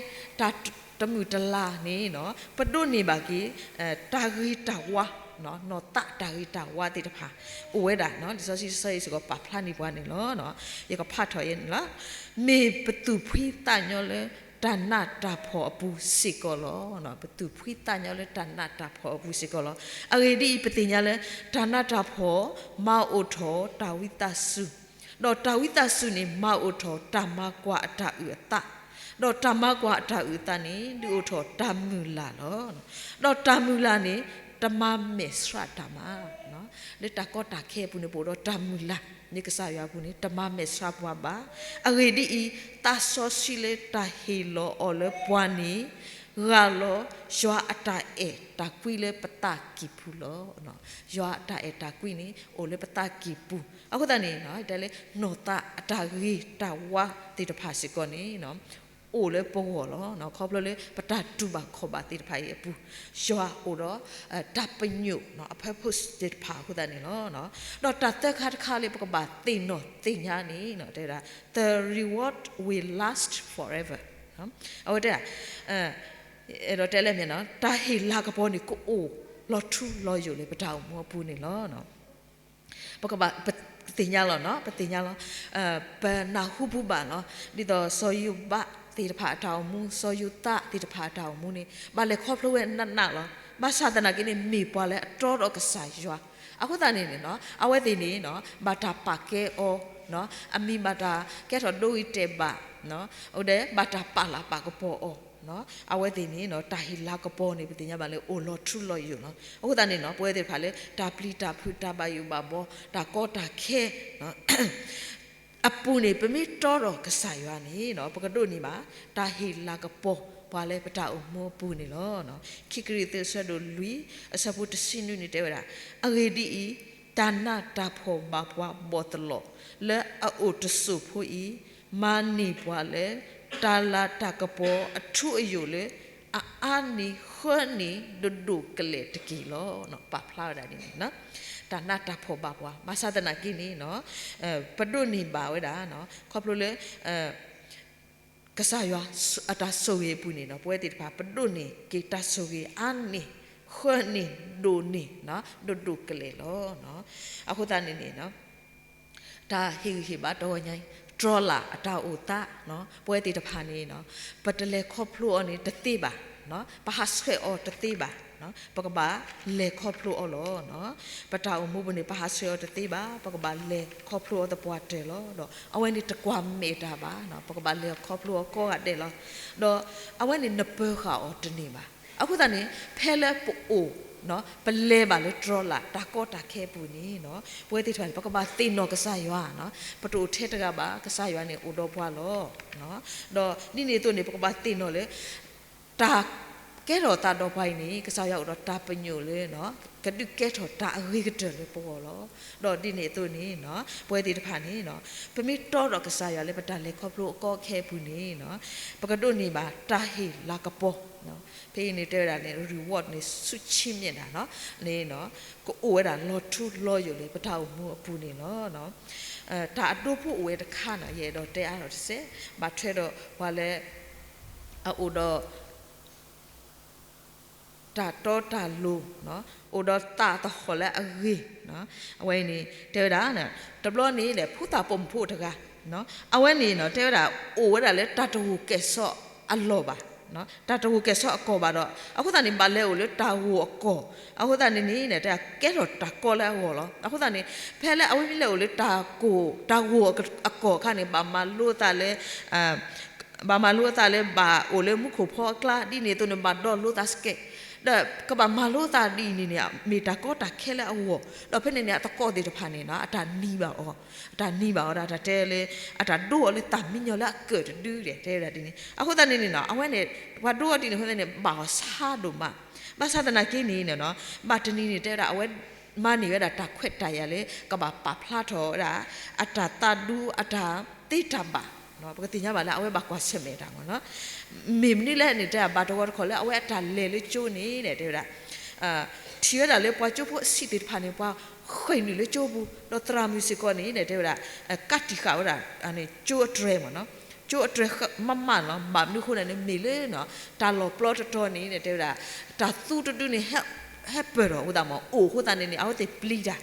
တၢ်တမုာ်တလၤန့ၣ် ပဒိးန့ၢ်ဘၣ်က့ၤ တၢ်ဂ့ၤတၢ်ဝါ, နီၢ်သးတၢ်ဂ့ၤတၢ်ဝါသ့ၣ်တဖၣ် အိၣ်ဝဲဒၣ်, လံာ်စီဆှံတဆၢအံၤစ့ၢ်ကီးပာ်ဖျါန့ၢ်ပှၤန့ၣ်လီၤ. ယကဖးထီၣ်အံၤန့ၣ်လီၤ. မ့ၢ်ပသူၣ်ဖှံသးညီလၢတၢ်နးတၢ်ဖှီၣ်အပူၤစ့ၢ်ကီးလီၤ. ပသူၣ်ဖှံသးညီလၢတၢ်နးတၢ်ဖှီၣ်အပူၤစ့ၢ်ကီးလီၤ. အဂ့ၢ်ဒ်အံၤ, ပသ့ၣ်ညါလၢ တၢ်နးတၢ်ဖှီၣ် မၤအိၣ်ထီၣ်တၢ်ဝံသးစူၤ, ဒီးတၢ်ဝံသးစူၤန့ၣ် မၤအိၣ်ထီၣ်တၢ်မၤကွၢ်အတၢ်အုၣ်အသး, ဒီးတၢ်မၤကွၢ်အတၢ်အုၣ်အသးန့ၣ် ဒုးအိၣ်ထီၣ်တၢ်မုၢ်လၢ်လီၤ. ဒီးတၢ်မုၢ်လၢ်န့ၣ် တမၤမဲာ်ဆှးတၢ်ဘၣ်. လၢတၢ်ကီတၢ်ခဲအပူၤန့ၣ် ပအိၣ်ဒီးတၢ်မုၢ်လၢ်, လၢကစၢ်ယွၤအပူၤန့ၣ် တမၤမဲာ်ဆှးပှၤဘၣ်. အဂ့ၢ်ဒ်အံၤ, သးစီဆှံလၢတၢ်ဟ့ၣ်လီၤအီၤလၢပှၤန့ၣ် ဂၢ်လီၤယွၤအတၢ်အဲၣ်တၢ်ကွံလၢပသးကံၢ်ပူၤလီၤ. ယွၤအတၢ်အဲၣ်တၢ်ကွံန့ၣ် အိၣ်လၢပသးကံၢ်ပူၤ. အဃိသတးန့ၣ် တဲလၢ နီၢ်သးအတၢ်ဂ့ၤတၢ်ဝါသ့ၣ်တဖၣ်စ့ၢ်ကီးန့ၣ် အိၣ်လၢပဂီၢ်လီၤ. ခီဖျိလၢပတၢ်တူၢ်ဘၣ်ခီၣ်ဘၣ်သ့ၣ်တဖၣ်အံၤအပူၤ, ယွၤအိၣ်ဒီး တၢ်ပညိၣ် အ purpose သ့ၣ်တဖၣ်အဃိသတးန့ၣ်လီၤ. ဒီးတၢ်သၢခါတခါလၢပကဘၣ်သ့ၣ်နီၣ်သ့ၣ်ညါန့ၣ် တဲဝဲဒၣ် the reward will last forever. အဝဲတဲ အဲၣ်ဒိးတဲလၢမ့ၢ် တၢ်ဟ့ၣ်လၤကပီၤန့ၣ် ကအိၣ်လီၤထူလီၤယိာ်လၢပတၢ်အိၣ်မူအပူၤန့ၣ်လီၤ. ပကဘၣ် ပသ့ၣ်ညါလီၤ, ပသ့ၣ်ညါလီၤ, ပနၢ်ဟူပူၤဘၣ်လီၤ. ဒ်သိးစီၤယိၤဘး သ့ၣ်တဖၣ်အတၢ်အိၣ်မူ, စီၤယိၤသးသ့ၣ်တဖၣ်အတၢ်အိၣ်မူန့ၣ် ဘၣ်လဲၤခီဖျိဝဲနးနးလီၤ. ဘၣ်ဆၣ်သနာ်က့န့ၣ် မ့ၢ်ပှၤလၢအတီဒီးကစၢ်ယွၤ. အဃိသတးန့ၣ်န့ၣ်နီၤ အဝဲသ့ၣ်န့ၣ်နီၤ ဘၣ်တၢ်ပာ်ကဲအီၤ, အမံၤဘၣ်တၢ်ကဲထီၣ်ဒိဂ့ၤတဲာ်ဘၣ်, အိၣ်ဒီးဘၣ်တၢ်ပာ်လၤပာ်ကပီၤအီၤ. အဝဲသ့ၣ်န့ၣ်နီၤ တၢ်ဟ့ၣ်လၤကပီၤန့ၣ် ပသ့ၣ်ညါဘၣ်လၢအိၣ်လီၤထူလီၤယိာ်လီၤ. အဃိသတးန့ၣ်နီၤ ပဝဲသ့ၣ်တဖၣ်လၢ တၢ်ပျံၤတၢ်ဖုး တၢ်ဘၣ်ယိၣ်ဘၣ်ဘီ တၢ်ကီတၢ်ခဲ အပူၤန့ၣ် ပမ့ၢ်တီဒီးကစၢ်ယွၤန့ၣ်နီၤ ပကဒိးန့ၢ်ဘၣ် တၢ်ဟ့ၣ်လၤကပီၤပှၤလၢပတၢ်အိၣ်မူအပူၤန့ၣ်လီၤ. ခံကရံၣ်သူး အဆၢဒိၣ်လွံၢ် အဆၢဖိတဆံနွံန့ၣ် တဲဝဲဒၣ်, အဂ့ၢ်ဒ်အံၤ, တၢ်နးတၢ်ဖှီၣ်ဘၣ်ပှၤဘီၣ်သလီး လၢအအိၣ်တစိၢ်ဖိအံၤ, မၤန့ၢ်ပှၤလၢ တၢ်လၤတၢ်ကပီၤအထူအယိာ်လၢ အအါနံၤဃၢနံၤ ဒိၣ်ဒိၣ်ကလဲာ်တက့ၢ်လီၤ. ပာ်ဖျါဝဲဒၣ်ဒ်န့ၣ် တၢ်နးတၢ်ဖှီၣ်ဘၣ်ပှၤ ဘၣ်ဆၣ်သနာ်က့န့ၣ်နီၤ ပဒိးန့ၢ်ဘၣ်ဝဲဒၣ် ခီဖျိလၢ ကစၢ်ယွၤအတၢ်ဆိၣ်ဂ့ၤအပူၤန့ၣ်နီၤ ပဝဲသ့ၣ်တဖၣ် ပဒိးန့ၢ်က့ၤတၢ်ဆိၣ်ဂ့ၤအါန့ၢ် ဃၢနံၤ ဒိၣ်န့ၢ် ဒိၣ်ဒိၣ်ကလဲာ်လီၤ. အဃိသတးန့ၣ်န့ၣ် တၢ်ဟ့ၣ်ဂံၢ်ဟ့ၣ်ဘါတဂီၤညါအံၤ တြီလၢ်အတၢ်အိၣ်သး ပဝဲသ့ၣ်တဖၣ်န့ၣ် ပတလဲၤခီဖျိအီၤန့ၣ်တသ့ဘၣ်, ပဟးဆှဲးအီၤတသ့ဘၣ်, ပကဘၣ်လဲၤခီဖျိအီၤလီၤ. ပတၢ်အိၣ်မူပူၤန့ၣ် ပဟးဆှဲးအီၤတသ့ဘၣ်, ပကဘၣ်လဲၤခီဖျိအီၤသပှၢ်တၢၢ်လီၤ. ဒီးအဝဲန့ၣ်တကွၢ်မဲာ်တၢ်ဘၣ်, ပကဘၣ်လဲၤခီဖျိအီၤကိးဂၤဒဲးလီၤ. ဒီးအဝဲန့ၣ်နပၢၤဃာ်အီၤတန့ၢ်ဘၣ်. အဃိသတးန့ၣ် ဖဲလၢပအိၣ် ပလဲၤဘၣ်လၢတြီလၢ်တၢ်ကီတၢ်ခဲအပူၤန့ၣ် ပဝဲသ့ၣ်တဖၣ်န့ၣ် ပကဘၣ်သ့ၣ်နီၣ်ကစၢ်ယွၤ, ပတအိၣ်ထဲတဂၤဘၣ်, ကစၢ်ယွၤန့ၣ်အိၣ်ဒီးပှၤလီၤ. ဒီးဒ်န့ၣ်အသိးန့ၣ် ပကဘၣ်သ့ၣ်နီၣ်လၢ တၢ်ကဲထီၣ်သးဒီးပှၤအံၤန့ၣ် ကစၢ်ယွၤအိၣ်ဒီးတၢ်ပညိၣ်လၢ ကဒုးကဲထီၣ်တၢ်အဂ့ၤကတၢၢ်လၢပဂီၢ်လီၤ. ဒီးဒ်န့ၣ်အသိးန့ၣ် ပဝဲသ့ၣ်တဖၣ်န့ၣ် ပမ့ၢ်တီဒီးကစၢ်ယွၤလၢပတၢ်လဲၤခီဖျိအကီအခဲအပူၤန့ၣ် ပကဒိးန့ၢ်ဘၣ်တၢ်ဟ့ၣ်လၤကပီၤ, ဖဲအံၤန့ၣ်တဲဝဲဒၣ်န့ၣ် reward န့ၣ် ဆူၣ်ဆံမ့ၢ်ဒၣ် န့ၣ် ကအိၣ်ဝဲဒၣ်လီၤထူလီၤယိာ်လၢပတၢ်အိၣ်မူအပူၤန့ၣ်လီၤ. တၢ်အဒိဖိအိၣ်ဝဲတခါန့ၣ် ယအဲၣ်ဒိးတဲအါထီၣ်တစဲး, ဘၣ်ထွဲဒီးပှၤလၢ အအိၣ်ဒီး တၢ်တီတၢ်လိၤ, အိၣ်ဒီးသးသဟီၣ်လၢအဂ့ၤ, အဝဲအံၤန့ၣ် တဲဝဲဒၣ် တဘျီန့ၣ်ဒီး ဖိသၣ်ပိာ်မုၣ်ဖိတဂၤ အဝဲန့ၣ်နီၤ တဲဝဲဒၣ် အိၣ်ဝဲဒၣ်လၢတၢ်တဂိၢ်ကဲၣ်ဆိးအလီၢ်ဘၣ်, တၢ်တဂိၢ်ကဲၣ်ဆိးအကီၢ်ဘၣ်ဒီး အဃိသတးန့ၣ် ဘၣ်လဲၤအိၣ်လၢတၢ်ဂိၢ်အကီၢ်, အဃိသတးန့ၣ်န့ၣ် တဲကဲထီၣ်တၢ်ကီလၢအဂီၢ်လီၤ. အဃိသတးန့ၣ် ဖဲလၢအဝဲမ့ၢ်လဲၤအိၣ်လၢတၢ်ကိၢ် တၢ်ဂိၢ်အကီၢ်အခါန့ၣ် ဘၣ်မၤလိသးလၢ ဘၣ်မၤလိအသးလၢဘၣ်အိၣ်လၢမူခိၣ်ဖီအကျါ ဒ်န့ၣ်အသိးန့ၣ် ဘၣ်ဒီလိသးစကဲး, ဒီးကဘၣ်မၤလိသးဒ်အံၤန့ၣ်န့ၣ် မ့ၢ်တၢ်ကီတၢ်ခဲလၢအဂီၢ်, ဒီးဖဲန့ၣ်န့ၣ် အသကိးသ့ၣ်တဖၣ်န့ၣ် အတၢ်နံၤဘၣ်အီၤ, အတၢ်နံၤဘၣ်အီၤဒီး တၢ်တဲလၢ အတၢ်ဒိအီၤလၢသးမံညီၤလၢအကၢၣ်တဒုဒီး တဲဝဲဒၣ်ဒ်န့ၣ်. အဃိသတးန့ၣ်န့ၣ်နီၤ အဝဲန့ၣ် ပှၤဒိအီၤဒ်န့ၣ်အဃိသတးန့ၣ် ဘၣ်အီၤဆါဒိၣ်မး, ဘၣ်ဆၣ်သနာ်က့န့ၣ်နီၤ ဘၣ်တနံၤန့ၣ် တဲဝဲဒၣ် အဝဲမၤန့ၢ်ဝဲဒၣ်တၢ်ခွဲးတၢ်ယာ်လၢ ကဘၣ်ပာ်ဖျါထီၣ်ဝဲဒၣ် အတၢ်သးဒူ အတၢ်သ့တၢ်ဘၣ်, ပကသ့ၣ်ညါဘၣ်လၢအဝဲဘၣ်ကွၢ်ဆၢၣ်မဲာ်တၢ်မ့ၢ်နီၤ. မ့ၢ်မနုၤလဲၣ်န့ၣ် တဲဘၣ်တဂီၤတခီၣ်လၢအဝဲအတၢ်လဲၤလၢကၠိန့ၣ် တဲဝဲဒၣ် ထံၣ်ဝဲဒၣ်လၢပှၤကၠိဖိအဆံးသ့ၣ်တဖၣ်န့ၣ် ပှၤဃ့ၢ်နုာ်လၢကၠိပူၤ, ဒီးသရၣ်မုၣ်စ့ၢ်ကီးန့ၣ် တဲဝဲဒၣ် ကးတံာ်ဃာ်ဝဲဒၣ် ကၠိအတြဲၤမ့ၢ်နီၤ, ကၠိအတြဲၤမးမးနီၤ, ဘၣ်မနုၤအဃိန့ၣ် မ့ၢ်လၢ တၢ်လီၢ်ပျီတတီၤန့ၣ် တဲဝဲဒၣ် တၢ်သူတဒုန့ၣ် ဟဲပၢၢ်ထီၣ်အဃိသတးမ့ၢ် အိၣ်အဃိသတးန့ၣ်န့ၣ် အဝဲသ့ၣ်ပျံၤတၢ်,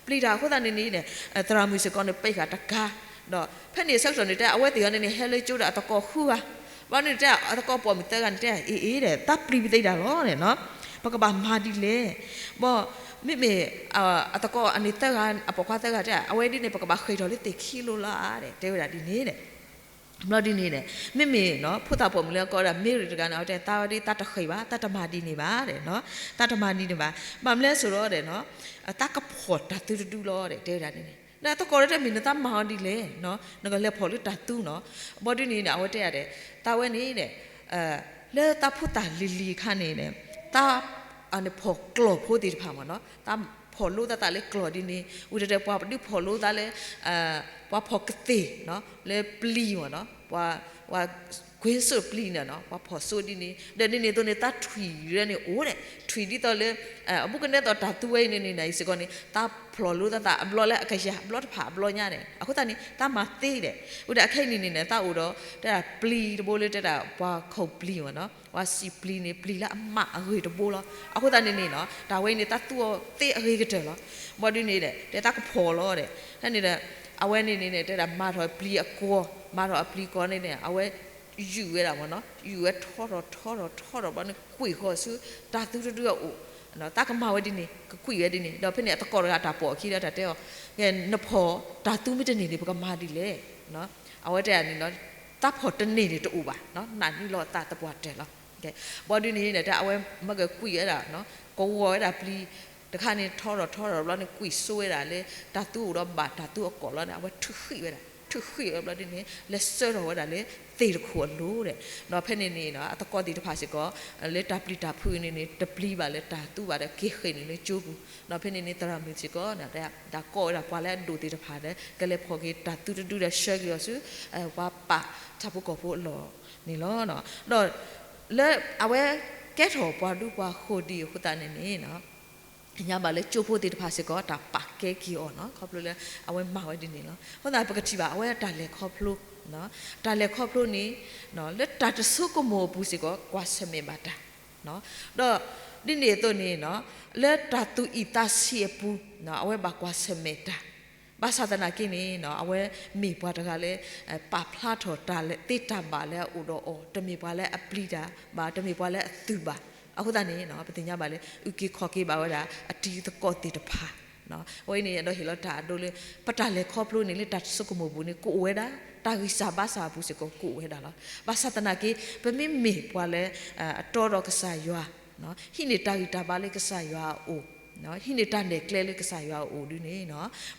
ပျံၤတၢ်အဃိသတးန့ၣ်န့ၣ် သရၣ်မုၣ်စ့ၢ်ကီးန့ၣ် ပာ်ဃာ်တကါ, ဒီးဖဲန့ၣ်အဆၢကတီၢ်န့ၣ် တဲအဝဲသ့ၣ်အံၤန့ၣ်န့ၣ် ဟဲလၢကၠိဒီးအသကိးဃုဂၤ, ဘျီန့ၣ်တဲအသကိးပိာ်မုၣ်သၢဂၤန့ၣ် တဲအံၤအံၤဒီး သးပျံၤပသ့ဒၣ်လီၤန့ၣ်နီၤ, ပကဘၣ်မၤဒ်လဲၣ်, ဘၣ် မ့မ့ၢ် အသကိးအန့ၣ်သၢဂၤ အပိာ်ခွါသၢဂၤတဲ အဝဲဒ်န့ၣ် ပကဘၣ်ဃ့ၢ်ထီၣ်လၢသ့ၣ်ခံလိၤလီၤဧါ တဲဝဲဒၣ်ဒ်န့ၣ် ဘျီဒ်န့ၣ်န့ၣ် မ့မ့ၢ် ဖိသၣ်ပိာ်မုၣ်လၢအကိးဝဲဒၣ် Mary တဂၤန့ၣ် အဝဲတဲ သးဝဲဒ် သးတဃ့ၢ်ဘၣ်, သးတမၤဒ်န့ၣ်ဘၣ်, သးတမၤဒ်န့ၣ်ဘၣ်, ဘၣ်မနုၤလဲၣ်ဆိဒီး သးကဖီၣ်တၢ်သုတဒုလီၤ တဲဝဲဒၣ်န့ၣ်, ဒီးသကိးဒီးတဲ မ့ၢ်နသးမၤအီၤဒ်လဲၣ်, နကလဲၤဖီၣ်လၢတၢ်သုနီၤ, ဘျီဒ်န့ၣ်န့ၣ် အဝဲတဲဒၣ် သးဝဲန့ၣ် လၢသးဖိသၣ်လံၤလံၤအခါန့ၣ် သး ဖီၣ်ကျီၢ်ဖိသ့ၣ်တဖၣ်မ့ၢ်နီၤ, သးဖီၣ်လိသးသးလၢကျီၢ်ဒ်န့ၣ် ဝံၤတဲတဲ ပှၤဒုးဖီၣ်လိသးလၢ ပှၤဖီၣ်ကသ့ၣ် လၢပျံၤမ့ၢ်နီၤ, ပှၤ ကွ့စိၣ်ပျံၤန့ၣ်နီၤ, ပှၤဖီၣ်စိဒ်န့ၣ် ဒီးဒ်န့ၣ်အသိးန့ၣ် သးထွံၣ်လၢန့ၣ်အိၣ်ဒီး ထွံၣ်ဒ်သိးလၢ အဘူးကနဲသိးတၢ်သူဝဲအံၤန့ၣ်န့ၣ် စ့ၢ်ကီးန့ၣ် သးဖီၣ်လိသးသးအဘျီလၢအကယၤဘျီတဖၣ်အဘျီညါန့ၣ် အဃိသတးန့ၣ် သးမၤသ့ဒီး ဝံၤဒီးအခဲအံၤန့ၣ်န့ၣ် သးအိၣ်ဒီး တဲဒၣ်ပျံၤတဘိလၢတဲဒၣ် ပှၤခိၣ်ပျံၤမ့ၢ်နီၤ, ပှၤစံာ်ပျံၤန့ၣ် ပျံၤလၢအမးအဂ့ၤတဘိလီၤ, အဃိသတးန့ၣ်န့ၣ်နီၤ တၢ်ဝဲအံၤန့ၣ် သးသူအီၤသ့အဂ့ၤကတၢၢ်လီၤ, ဘျီဒ်န့ၣ်ဒီး တဲသးကဖီၣ်လီၤဒီး ဖဲန့ၣ်ဒီး အဝဲန့ၣ်န့ၣ် တဲဒၣ်မၤထီၣ်ပျံၤအကီၢ် မၤထီၣ်အပျံၤကီၢ်န့ၣ်န့ၣ် အဝဲ ယုၢ်ဝဲဒၣ်မ့ၢ်နီၤ, ယုၢ်ဝဲထီထီၣ်ထီထီၣ်ထီထီၣ်ဘျီန့ၣ် ကွံာ်ဃီၤဆူ တၢ်သူတဒုအအိၣ်, တၢ်ကမၤဝဲဒ်န့ၣ် ကကွံာ်ဝဲဒ်န့ၣ်, ဒီးဖဲန့ၣ်အသကိးတဂၤတၢ်ပိာ်အခံဒီးတၢ်တဲအီၤ, ကဲ နဖီၣ်တၢ်သူမ့ၢ်တန့ၢ်န့ၣ် ပကမၤဒ်လဲၣ်, အဝဲတဲန့ၣ်လီၤ, တၢ်ဖီၣ်တန့ၢ်န့ၣ်တအိၣ်ဘၣ်, နာ်န့ၢ်လီၤအသးသပှၢ်တၢၢ်လီၤ. ဘျီဒ်န့ၣ် တၢ်အဝဲမၤကကွံာ်ဝဲဒၣ်, ကဝီၤဝဲဒၣ်ပျံၤ, တခါန့ၣ် ထီထီၣ်ထီထီၣ်ဘျီန့ၣ် ကွံာ်စိဝဲဒၣ်လၢ တၢ်သူအိၣ်ဒီးဘၣ်တၢ်သူအကိာ်လီၤန့ၣ် အဝဲထုးဃံးဝဲဒၣ်, ထုးဃံးဝဲဘျီဒ်န့ၣ် လဲၤဆှၢထီၣ်ဝဲဒၣ်လၢ သ့ၣ်တခိၣ်အလိၤဒီး, ဒီးဖဲန့ၣ်န့ၣ် အသကိးသ့ၣ်တဖၣ်စ့ၢ်ကီး လၢတၢ်ပျံၤတၢ်ဖုးန့ၣ်န့ၣ် တပျံၤဘၣ်လၢတၢ်သူဘၣ်ဒီးက့ၤဃ့ၢ်န့ၣ်လၢကၠိပူၤ, ဒီးဖဲန့ၣ်န့ၣ် သရၣ်မုၣ်စ့ၢ်ကီး တၢ်ကိးဝဲဒၣ်ပှၤလၢအဒိၣ်သ့ၣ်တဖၣ်ဒီး ကလဲၤဖီၣ်က့ၤတၢ်သူတဒုဒီးဆှၢက့ၤအီၤဆူ ပှၤပာ်ဆၣ်ဖိကီၢ်ဖိအလီၢ်န့ၣ်လီၤ. ဒီးလၢအဝဲကဲထီၣ်ပှၤဒူပှၤဃိၤဒံးအဃိသတးန့ၣ်န့ၣ် သ့ၣ်ညါဘၣ်လၢကၠိဖိသ့ၣ်တဖၣ်စ့ၢ်ကီး တၢ်ပာ်ကဲက့ၤအီၤနီၤ ခီဖျိလၢအဝဲမၤဝဲဒ်န့ၣ်လီၤ. အဃိသတးပကထံၣ်ဘၣ် အဝဲတၢ်လဲၤခီဖျိ, တၢ်လဲၤခီဖျိန့ၣ် လၢတၢ်တဆိကမိၣ်အပူၤစ့ၢ်ကီး ကွၢ်ဆၢၣ်မဲာ်ဘၣ်တၢ်, ဒီးဒ်န့ၣ်အသိးန့ၣ် လၢတၢ်သူၣ်အံၣ်သးဆံးအပူၤ အဝဲဘၣ်ကွၢ်ဆၢၣ်မဲာ်တၢ်, ဘၣ်ဆၣ်သနာ်က့န့ၣ် အဝဲမ့ၢ်ပှၤတဂၤလၢ ပာ်ဖျါထီၣ်တၢ်လၢသ့တၢ်ဘၣ်လၢအအိၣ်ဒီးအီၤ, တမ့ၢ်ပှၤလၢအပျံၤတၢ်ဘၣ်, တမ့ၢ်ပှၤလၢအသုးဘၣ်. အဃိသတးန့ၣ် ပသ့ၣ်ညါဘၣ်လၢ အုၣ်က့ၤခီၣ်က့ၤဘၣ်ဝဲဒၣ် အတံၤသကိးသ့ၣ်တဖၣ် အဝဲအံၤန့ၣ် အဲၣ်ဒိးဟ့ၣ်လီၤတၢ်အဒိလၢ ပတၢ်လဲၤခီဖျိန့ၣ် လၢတၢ်တဆိကမိၣ်ပူၤန့ၣ် ကအိၣ်ဝဲဒၣ်, တၢ်ဂံၢ်စၢ်ဘါစၢ်အပူၤစ့ၢ်ကီးကအိၣ်ဝဲဒၣ်လီၤ. ဘၣ်ဆၣ်သနာ်က့ ပမ့မ့ၢ်ပှၤလၢ အတီဒီးကစၢ်ယွၤ, ဟံးန့ၢ်တၢ်ဂံၢ်တၢ်ဘါလၢကစၢ်ယွၤအအိၣ်, ဟံးန့ၢ်တၢ်နဲၣ်ကျဲလၢကစၢ်ယွၤအအိၣ်ဒ်န့ၣ်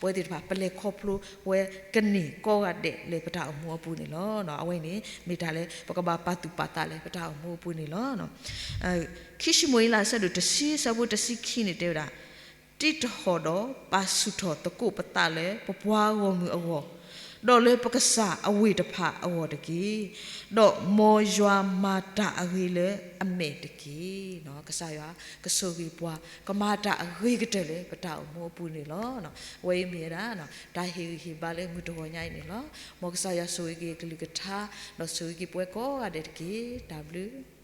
ပဝဲသ့ၣ်တဖၣ် ပလဲၤခီဖျိဝဲကန့ၢ်ကိးဂၤဒဲးလၢပတၢ်အိၣ်မူအပူၤန့ၣ်လီၤ. အဝဲအံၤန့ၣ် မ့ၢ်တၢ်လၢပကဘၣ်ပာ်သူၣ်ပာ်သးလၢပတၢ်အိၣ်မူအပူၤန့ၣ်လီၤ. ခံၡမူၤအ့လး အဆၢဒိၣ်တဆံ အဆၢဖိတဆံခံန့ၣ် တဲဝဲဒၣ်, တံးတဟီၣ်ဒီးပာ်ဆူၣ်ထီၣ်သကိးပသးလၢပပှၤဂီၢ်မုၢ်အဂီၢ်, ဒီးလၢပကစၢ်အဝ့ၢ်တဖၣ်အဂီၢ်တက့ၢ်. ဒီးမ်ယွၤမၤတၢ်အဂ့ၤလၢအမဲာ်တက့ၢ်. ကစၢ်ယွၤကဆိၣ်ဂ့ၤပှၤ ကမၤတၢ်အဂ့ၤကတၢၢ်လၢပတၢ်အိၣ်မူအပူၤန့ၣ်လီၤ. အဝဲအံၤမ့ၢ်ဝဲဒၣ် တၢ်ဟ့ၣ်ဂံၢ်ဟ့ၣ်ဘါလၢမုၢ်တဂီၤညါအံၤန့ၣ်လီၤ. မ်ကစၢ်ယွၤဆိၣ်ဂ့ၤက့ၤအကလုၢ်ကထါ, ဒီးဆိၣ်ဂ့ၤက့ၤပဝဲကိးဂၤဒဲးတက့ၢ်. တၢ်ဘျုး